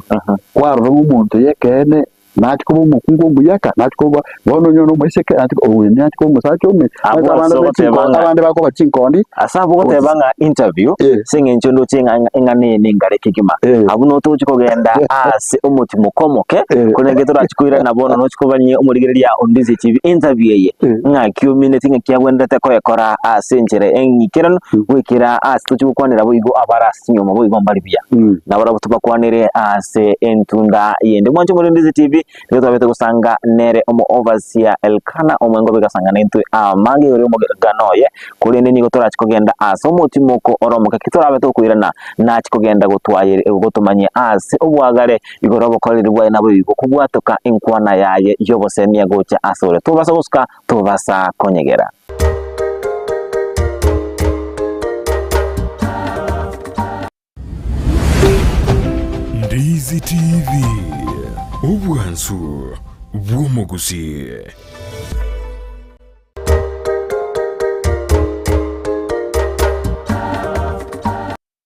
[SPEAKER 3] kwarora ng'a omonto oyo ekeene nachia koba omokungu omuya aka, nachia koba bono onye na omoiseke nachia oyo nachia koba omosacha ome,
[SPEAKER 2] Abwo
[SPEAKER 3] abande
[SPEAKER 2] ase
[SPEAKER 3] be
[SPEAKER 2] ogoteba
[SPEAKER 3] chinko
[SPEAKER 2] ng'a
[SPEAKER 3] abande bakoba chinkondi.
[SPEAKER 2] Ase abwo ogoteba ng'a interview,
[SPEAKER 3] Eh.
[SPEAKER 2] ase eng'encho ndoche ng'a eng'ana eye nengare kegima.
[SPEAKER 3] Eh.
[SPEAKER 2] Abwo noo togochia kogenda ase omotimoka omoke,
[SPEAKER 3] Eh.
[SPEAKER 2] korende ekero torachi koirana bono nochi kobanyia omorigereria o Ndizi TV interview eye,
[SPEAKER 3] Eh.
[SPEAKER 2] ng'aki omineti ng'aki abwenerete koyekora ase enchera eng'ikeranu, goikera ase tochi gokwanera boigo abare ase chinyomba boigo mbari buya. Nabarabwo tobakwanere ase entunda yende. Mwanche omorende Ndizi TV, Nigo twabete gosanga nere omo overseer Elkana omwengo bigasanga naintwe amange igoro y'omogano oye, korende nigo torachi kogenda ase omotimoko ore omoke ki torabe tokoirana nachi kogenda gotwayere gotomanyia ase obwagare igoro obokoreri bwaye naboigo kobwatoka enkwana yaye y'obosemia gocha asore. Tobasa gosuka, tobasa konyegera.
[SPEAKER 1] Ndizi TV, obwansu bw'omogusii.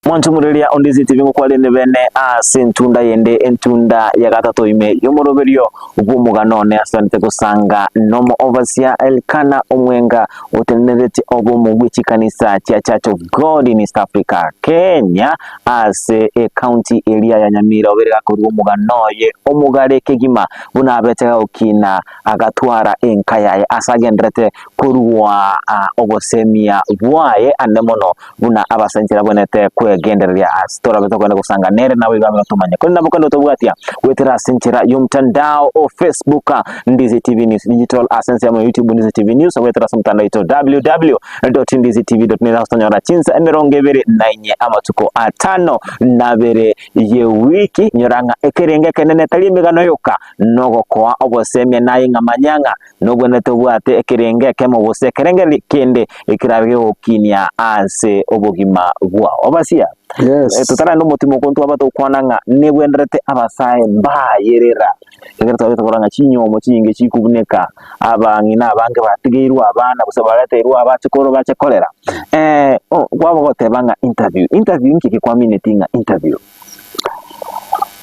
[SPEAKER 2] Mwanche omoreria o Ndizi TV ngokwarene bene ase entunda yende entunda ya gatato ime y'omoroberio bw'omogano one asanete gosanga nomo overseer Elkana Omwenga otenenerete obomo bwe chikanisa chia Church of God in East Africa Kenya ase ecounty eria ya Nyamira obere gakorwa omogano oye omogare kegima buna abete gagokina agatwara enka yaye ase agenderete korwa obosemia bwaye ande mono buna abasainchera abwenerete kwegendereria ase torabe tokogenda gosanga nere naboigo abe gatomanya. Korende nabo kende otobwatia goetera ase enchera y'omotandao o Facebook Ndizi TV News Digital ase ensemo ya YouTube Ndizi TV News goetera ase omotandao oito www.ndizitv.net ase tonyora chinsa emerongo ebere na inye amatuko atano na abere y'ewiki. Nyora ng'a ekerengo ekenene tari emegano yoka nogokoa obosemia naye ng'a manya ng'a Nobwenerete obwate ekerengo ekemo gose ekerengererio kende ekerabe gegokinia ase obogima bwao. Obasia,
[SPEAKER 3] Yes.
[SPEAKER 2] eh, totarenda omotimo okwo ntwaba tokwana ng'a nebwenerete abasae mbayerera. Ekero twabete korora ng'a chinyomo chinyinge chikobuneka, abang'ina abange batigeirwe abana gose bareteirwe abache korwa bache korera. Eh, o- kwaba goteba ng'a interview, interview inki eke kwamineti ng'a interview?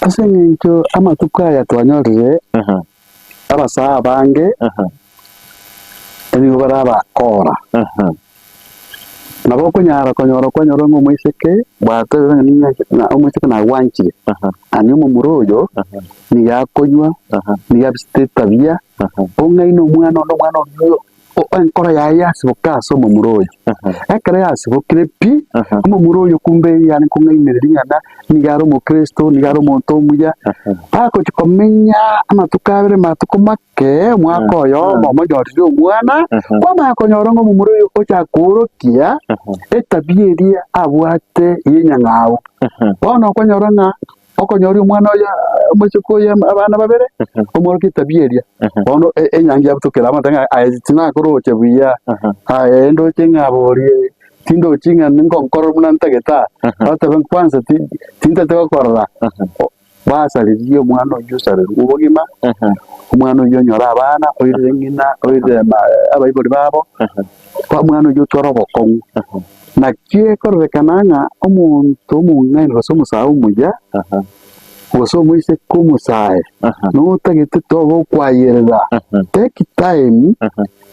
[SPEAKER 3] Ase eng'encho amatuko aya twanyorire Abasae abange nigo bare abakora. Nabo okonyara konyora okonyora ng'a omoiseke bwatebire ng'a ning'anchete ng'a omoiseke nagwanchire, naende omomura oyo nigo akonywa, nigo abisete etabia, ong'aine omwana onde omwana oyio. enkoro yaye yasiboka ase omomura oyo. Ekero yasibokire pi, omomura oyo kumbe yare kong'ainereria ng'a nigo are omokristo, nigo are omonto omuya, bagochia komenya amatuko abere amatuko make, omwaka oyomo omonyorire omwana, kwamanya konyora ng'a omomura oyo ocha koorokia etabia eria abwate y'enyang'au. Bono okonyora ng'a Okonyora omwana oyo omoiseke oyo abana babere, omworokia etabia eria. Bono enyangi yabutokera amate ng'a aye tinakoroche buya, aye ndoche ng'a borie, tindochi ng'a ningonkorora buna ntagete aa, otebe kwanza tintagete gokorora, basaririe omwana oyio osarerwe obogima, omwana oyio onyore abana, oirire ng'ina, oirire abaibori babo, omwana oyio otware obokong'u. Naki ekororekana ng'a omonto omong'aini gose omosae omuya, gose omoiseke omosae, notagete tobe okwayerera, take time,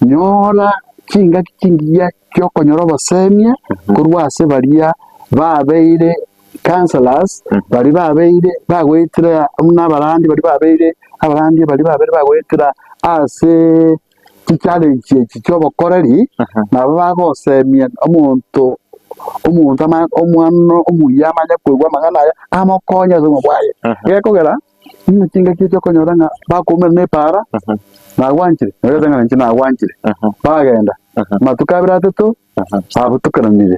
[SPEAKER 3] nyora chingaki chingiya chiokonyora obosemia korwa ase baria babeire counsellors, baria babeire bagoetera buna abarandi baria babeire abarandi baria babeire bagoetera ase chichallenge echi chi'obokoreri, nabo bagosemia omonto omonto amanye omwana omuya amanye koigwa amang'ana aya, amokonye ase obogima bwaye. Gekogera, buna chingaki echi okonyora ng'a bakoumera na epaara, nagwanchire, nabo egoteba ng'a inche nagwanchire, bagenda, amatuko abere atato, babutukananire,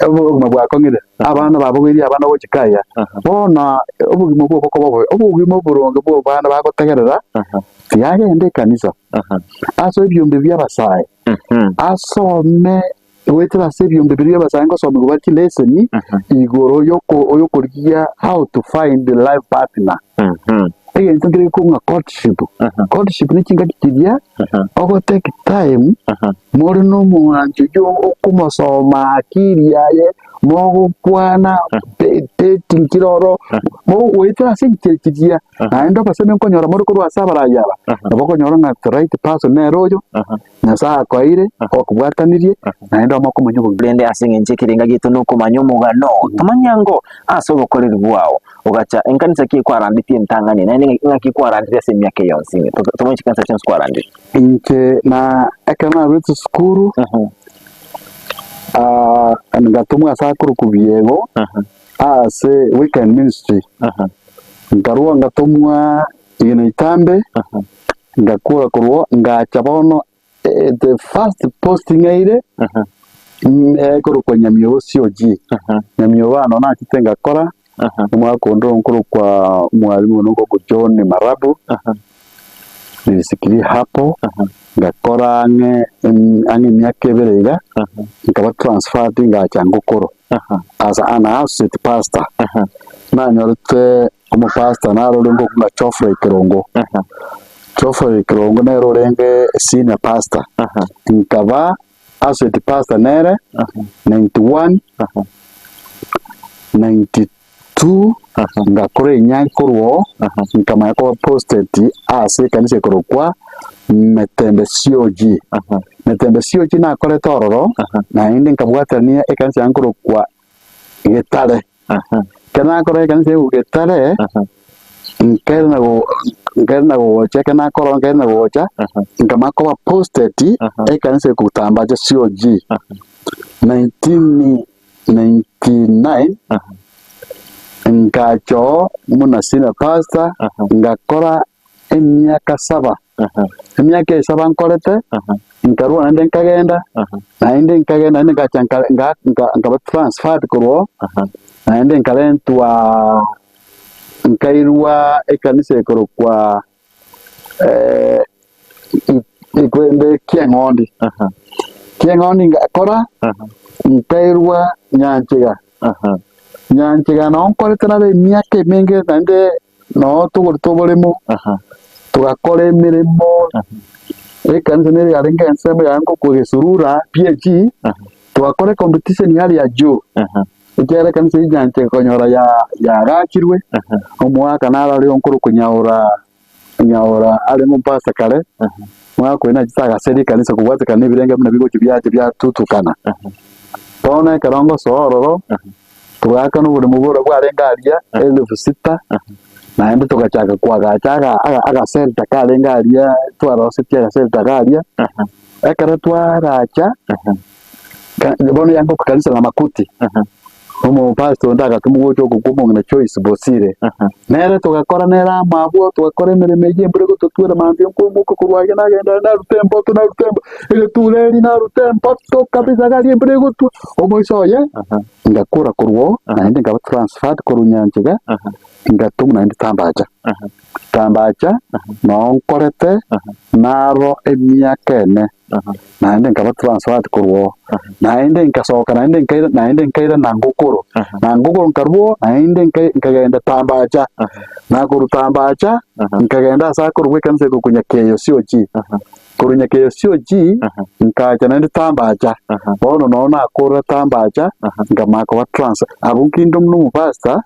[SPEAKER 3] obogima bwakong'ire, abana babogoirie abana gochika aya. Bono obogima obwo bokoba obobe, obogima oboronge bwa abana bagotegerera, tiga agende ekanisa, ase ebiombe bia abasae, asome goetera ase ebiombe biria bia abasae ngosomigwa bare chileseni, igoro yoko yokorigia how to find the life partner. Egento nkere gekong'a courtship, courtship ne chingaki chiria ogo take time more na omwancho oyio okomosoma akili yaye, mogokwana dating kera oro, mogoetera ase enchera chiria, naende obosemi nkonyora more korwa ase abarai aba, nabo okonyora ng'a the right person nere oyo, Nyasae akoeire, okobwatanirie, naende omokomanya obogima.
[SPEAKER 2] Rende ase engencho ekerenga giaito nokomanya omogano, tomanye ango ase obokoreri bwao, ogacha enkanisa ki ekwarandetie entang'ani, naende ng'aki kwarandirie ase emiaka eye yonsi ime? Tomanye chikanisa chionsi kwarandirie.
[SPEAKER 3] Inche na ekero narwete esukuru, ngatomwa ase akorokwa Biego, ase Weekend Ministry, nkarwa ngatomwa Igina Itambe, ngakora korwa ngacha bono the first post ng'aire ekorokwa Nyamiobo COG, Nyamiobo aa noo nachete ngakora, omwaka onde nkorokwa omwalimu one okorokwa John Marabu, nilisikiria hapo, ngakora ang'e ang'e emiaka ebere iga, nkaba transferred ngacha Ngokoro as an associate pastor, nanyorete Omopastor naro orenge okong'a Geoffrey Kerongo. Geoffrey Kerongo nere orenge senior pastor. Nkaba associate pastor nere 91, 92 ngakora enyangi korwa oo nkamanya koba posted ase ekanisa ekorokwa Metembe COG. Metembe COG nakorete ororo naende nkabwaterania ekanisa yaye nkorokwa Getare. Ekero nakora ekanisa ya Getare, nkairana go nkairana gocha ekero nakora nkairana gocha, nkamanya koba posted ekanisa ekotambacha COG 1999, nkacha oo buna senior pastor, ngakora emiaka saba, emiaka esaba nkorete, nkarwa naende nkagenda, naende nkagenda naende ngacha nka- nga- nka- nkaba transferred korwa oo, naende nkarentwa nkairwa ekanisa ekorokwa ekwende Kieng'ondi. Kieng'ondi ngakora, nkairwa Nyanchega, Nyanchega noo nkorete naro emiaka emenge naende Noo togorete oboremo, togakora emeremo, ekanisa nere yarenge ensemo yaye ngokwa gesurura PAG, togakora ecompetition yare ya juu, ekiagera ekanisa eyio nyancha ekonyora yaagachirwe, omogaka naro arenge okorokwa Nyaura Nyaura arenge omopastor kare, omogaka oyio nachete agaseria ekanisa kobwatekana na ebirenge buna bigochia biacha biatutukana. Bono ekero ngosoa ororo. Togaakana oboremo boria bwarenge aria elfu sita, naende togachaka koagacha aga- aga- agaselta karenge aria twarosetie agaselta karia. Ekero twaracha, ka- bono yango kanisa na makuti, omopastor onde agatomwa gocha okokwa omong'ina Joyce Bosire, nere togakora nere amo abwo, togakora emeremo eyio embura egototwera mambia nkoimoka korwa aria nagenda naruta emboto naruta emboto, egetureri naruta emboto kabisa iga aria embura egotwa, omoiso oye, ngakora korwa oo, naende nkaba transferred korwa Nyanchega, ngatomwa naende Tambacha. Tambacha noo nkorete naro emiaka ene, naende nkaba transferred korwa oo, naende nkasoka naende nkaira naende nkaira na ngokoro, na ngokoro nkarwa oo naende nka nkagenda Tambacha, nakorwa Tambacha nkagenda ase akorwa ekanisa ekorokwa Nyakeyo COG, korwa Nyakeyo COG nkacha naende Tambacha, bono noo nakorora Tambacha nkamanya koba transfer, abwo nkinde buna omopastor.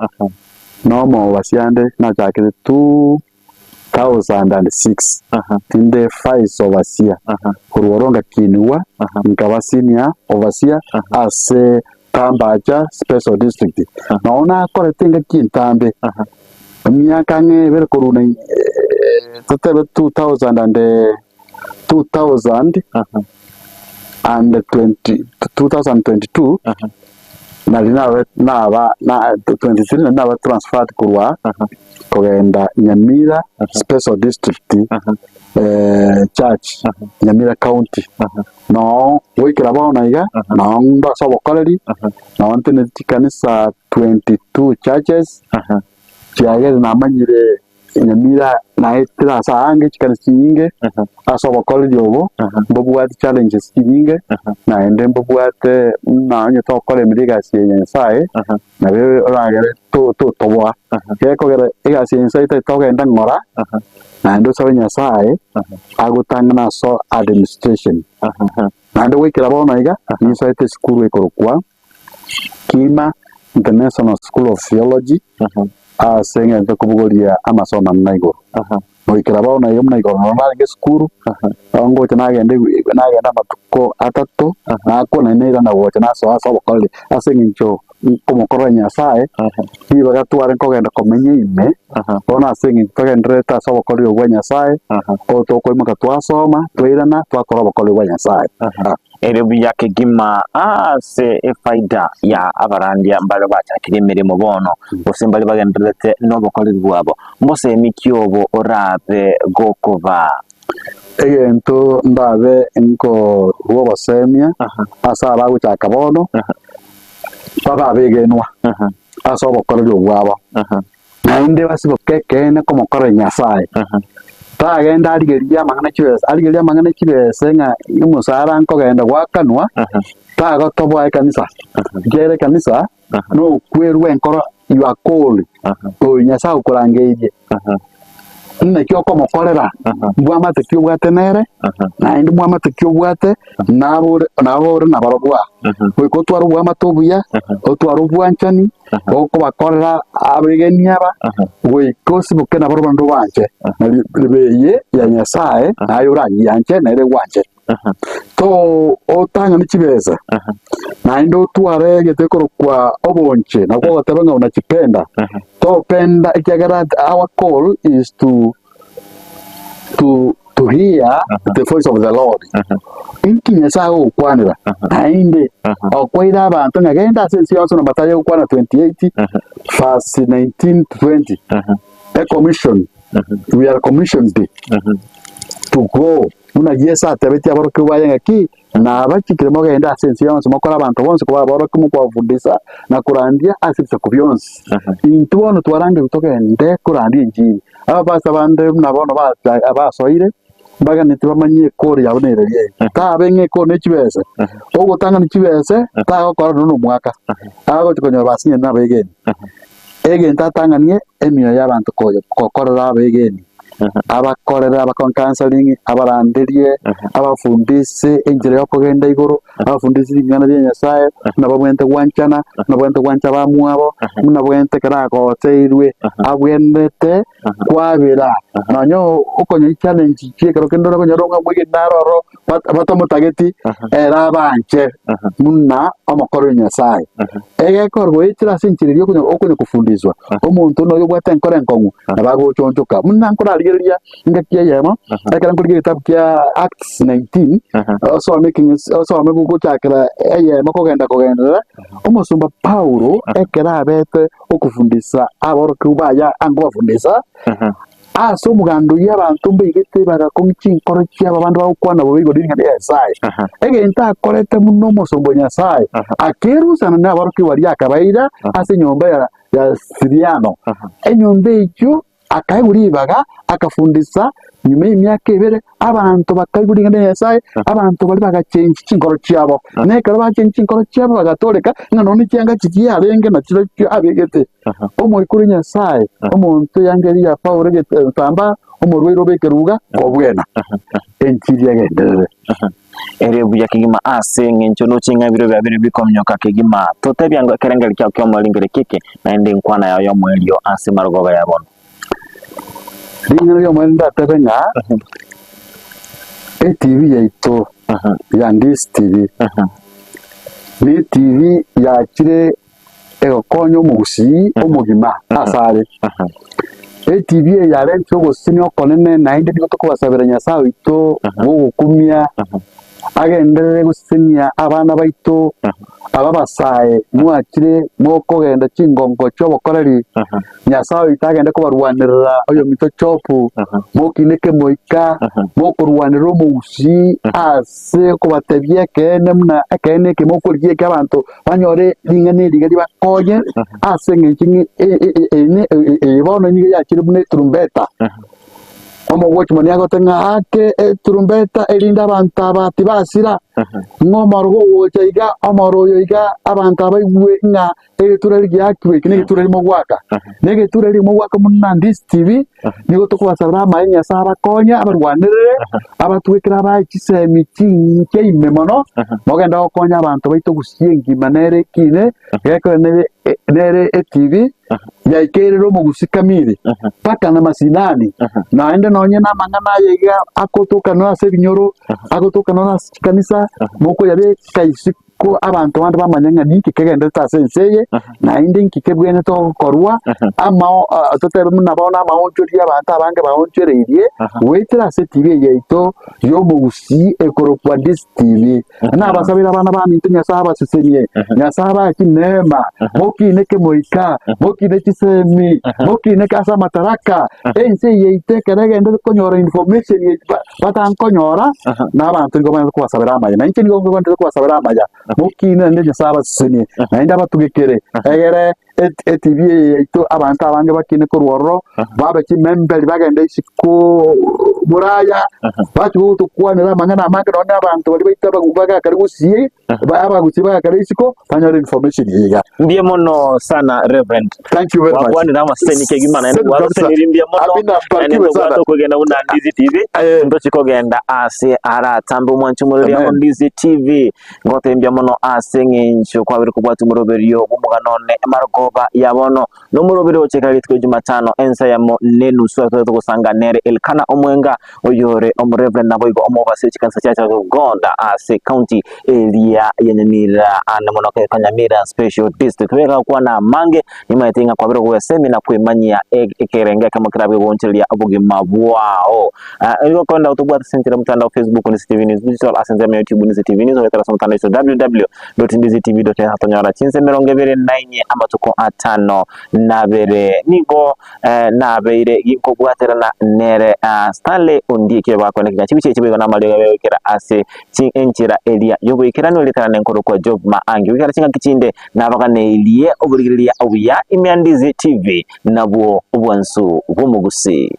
[SPEAKER 3] Nomobasi ande nachakire 2006 inde vice overseer korwa oro ngakinigwa nkaba senior overseer ase Tambacha special district. Nonye nakorete engaki entambe emiaka ang'e ebere korwa na totebe 2000 and 2000 and 20 2022 nari nabe naba na 23 nari naba transferred korwa kogenda Nyamira special district church Nyamira county noo goikera bono iga noo ndo ase obokoreri noo nteneneti chikanisa 22 churches chiagere namanyire Nyamira naetire ase aange chikanisa chinyinge ase obokoreri obo mbobwate challenges chinyinge naende mbobwate buna onye togokora emeremo egasi ya Nyasaye nabo oragere to- totoboa. Gekogera egasi ya Nyasaye tari togenda ng'ora naende osabe Nyasaye agotang'ane ase administration. Naende goikera bono iga ninsoete esukuru ekorokwa Kima International School of Theology ase eng'encho kobogoria amasomo amang'ana igoro. Goikera bono iga buna igoro noro narenge esukuru, nabo ngocha nagenda ewi nagenda amatuko atato, nakwana nairana gocha nasoa ase obokoreri ase eng'encho nkomokorera Nyasaye, ribaga tware nkogenda komenya ime, bono ase eng'encho togendererete ase obokoreri obwo bwa Nyasaye, oo tokoimoka twasoma, twairana, twakora obokoreri bwa Nyasaye.
[SPEAKER 2] Ere buya kegima ase efaida ya abarandia mbare bachakire emeremo bono, gose mbare bagendererete nobokoreri bwabo. Mbosemi ki obo orabe gokobaa?
[SPEAKER 3] Egento ndabe nkorua obosemia ase abagochaka bono, babe abegenwa ase obokoreri obwabo, naende basiboke ekeene komokorera Nyasae. Tagenda arigererie amang'ana chibesa, arigererie amang'ana chibesa ng'a omosara nkogenda goakanwa, tagotoboa ekanisa, ekiagera ekanisa nokwerwa enkoro you are called, oyo Nyasae okorangeirie, naki okomokorera, mbwamate ki obwate nere, naende mbwamate ki obwate nabore nabore nabarobwo aa. Goika otware obwamate obuya, otware obwanchani, okobakorera abegeni aba, goika osiboke nabarobwo naende obanche, nari ribe eye ya Nyasaye naye oranyianche nere egwanche. To otang'ane chibesa, naende otware egento gekorokwa obonche, nakwo ogoteba ng'a unachipenda, topenda ekiagera our call is to to to hear the voice of the Lord. Inki Nyasae agogokwanera? Naende okwaire abanto ng'a genda ase ense yonsi na Mathayo egokwana 28 verse 19 to 20. A commission, we are commissioned to go Buna Yeso atebetie aborokigwa baye ng'aki, Nabachikire mogende ase ense yonsi, mokore abanto bonsi koba aborokigwa, mokobafundisa na korandia ase ebisaku bionsi. Intwe bono twarangerwe togende korandia enchiri. Abapastor bande buna bono basoire, mbaganeti bamanye ekori yabo nereri eye. Tabe ng'a ekori ne chibese, ogotang'ani chibese, tagokora nonya na omwaka, agochi konyora basinyire na abegeni. Egento atang'anie emioyo y'abanto gokorera abegeni, abakorere abaconcounseling, abaranderie, abafundise enchera y'okogenda igoro, abafundise ring'ana ria Nyasaye, buna babwenerete gwanchana, buna babwenerete gwancha abamwabo, buna babwenerete ekero agoteirwe, abwenerete kwabera. Nonye okonyora challenge chia ekero kende okonyora ng'a omwegeni naro ororo batamotageti, ere abanche buna omokoreri o Nyasaye. Egekorwa goetera ase enchera eria okonya okonyakofundiswa, omonto noyo obwate enkoro enkong'u, nabo agochonchoka. Buna nkorarigereria. nkorigereria engaki eyemo, ekero nkorigereria egetabu kia Acts 19, osome ekeng'ese osome gochakera eyemo kogenda kogenderera, omosomba Paulo ekero abete okofundisa aborokigwa baye anga kobafundisa, Ase omoganda oyio abanto mbaigete bagakong'ia chinkoro chiabo abande bagokwana bobe igoro y'ring'ana ria Nyasae. Egento akorete buna omosomba o Nyasae, akerusana nabarokigwa baria akabaira ase enyomba ya ya Siriano. Enyomba eyio akaegwa ribaga, akafundisa nyuma y'emiaka ebere, abanto bakaigwa ring'ana ria Nyasae, abanto baria bagachenchia chinkoro chiabo. Na ekero bachenchia chinkoro chiabo bagatoreka ng'a nonya chianga chiarenge nachirochio abegete. Omoika ore Nyasae, omonto eanga eria ya Paulo egetambaa, omorwaire obe ekeruga, kobwena. Enchiri egenderere.
[SPEAKER 2] Ere buya kegima ase eng'encho noche ng'a ebiro biabere bikominyoka kegima. Totebia ng'a ekerengerio kiao ki'omoringere keke, naende enkwana yao y'omoerio ase marogoba ya bono.
[SPEAKER 3] Ring'ana ri'Omonene ndatebe ng'a etibi yaito ya Ndisi TV netibi yachire egokonya omogusii omogima asare. ETV eye yarentire ogosesenia okonene naende nigo tokobasabera Nyasae oito bw'ogokumia agenderere gosesenia abana baito aba abasae mwachire mokogenda chingongo chi'obokoreri Nyasae oito agende kobarwanerera oyominto Jobu mokineke moika mokorwanerera omogusii ase okobatebia ekeene buna ekeene eke mokorigia eke abanto banyore ring'ana eri iga ribakonye ase eng'encho ng'a eye bono nigo yachire buna eturumbeta. Omogwochi mono nigo ng'a aake eturumbeta erinde abanto aba tibasira, ng'a omoro gogocha iga, omoro oyo iga abanto aba baigwe ng'a egetureri giakigwe eke negetureri mogoaka. Na egetureri mogoaka buna Ndisi TV, nigo tokobasabera amaye Nyasae abakonye, abarwanerere, abatwekere abae chisemi chinke ime mono, mogende gokonya abanto baito gusii engima nere ekine, gekore nere nere etibi, yaikeirire omogusi kamiri, mpaka na masinani, naende nonye na amang'ana aya iga agotokanwa ase ebinyoro, agotokanwa ase chikanisa, mokoyabeka isiko. Ko abanto bande bamanye ng'a ninki kegenderete ase ense eye, naende inki kebwenerete gokorwa, amao totebe buna bono amaonchoreria abanto abange baonchoreirie goetera ase etibi eye yaito y'omogusii ekorokwa Ndisi TV. Nabasabere abana baminto Nyasae abasesenie, Nyasae abae chineema, mokine kemoika, mokine chisemi, mokine ase amataraka, ense eye yaito ekero egenderete konyora information batankonyora, na abanto nigo banyare kobasabera amaya. Na inche nigo nkogenderera kobasabera amaya, mokine naende Nyasae abasesenie, naende abatugekere, egere etibi eye yaito abanto abange bakine korwa ororo, babe chimemberi bagende isiko boraya, bachie gotokwanera amang'ana amange nonye na abanto baria baito bagakare gusii. Abagusii bagakare isiko banyore information eye iga.
[SPEAKER 2] Mbuya mono sana Reverend.
[SPEAKER 3] Thank you very much.
[SPEAKER 2] Gwakwanire amaseseni kegima naende
[SPEAKER 3] Send kabisa.
[SPEAKER 2] gwagoseniri mbuya mono
[SPEAKER 3] Amina,
[SPEAKER 2] naende
[SPEAKER 3] mbarikiwe
[SPEAKER 2] ntobwate
[SPEAKER 3] sana.
[SPEAKER 2] okogenda buna Ndizi TV
[SPEAKER 3] Eh.
[SPEAKER 2] ntochi kogenda ase aratambe omwanchi omoreri
[SPEAKER 3] Amen.
[SPEAKER 2] amo Ndizi TV ngotebia mbuya mono ase eng'encho kwabire kobwatia omoroberio bw'omogano one emarogoba ya bono Nomorobere gochika rituko ria Jumatano, ensa eyemo nenusu ase togosanga nere Elkana Omwenga, oyore Omoreverend naboigo omobasi we chikanisa chia Church of God ase county eria ya Nyamira ande mono ka Nyamira Special District. Beka gokwana amange nimaete ng'a kwabire goesemia na kwemanyia ekerengo ekemo kerabe goonchoreria obogima bwao. Nigo okoenda gotobwata ase enchera y'omotandao Facebook Ndisi TV News Digital ase ensemo ya YouTube Ndisi TV News ogoetera ase omotandao oito www. www.ndizitv.net tonyora chinsa emerongo ebere na inye amatuko atano na abere. Nigo nabeire ginkobwaterana nere Stanley Ondieki oyo bakwane kegima chibicha echi boigo namariogo abe goikera ase enchera eria y'oboikeranu eria tara nenkorokwa Job Maangi. Goikera chingaki chinde nabaganeirie oborigereria obuya ime ya Ndizi TV nabwo obwansu bw'omogusii.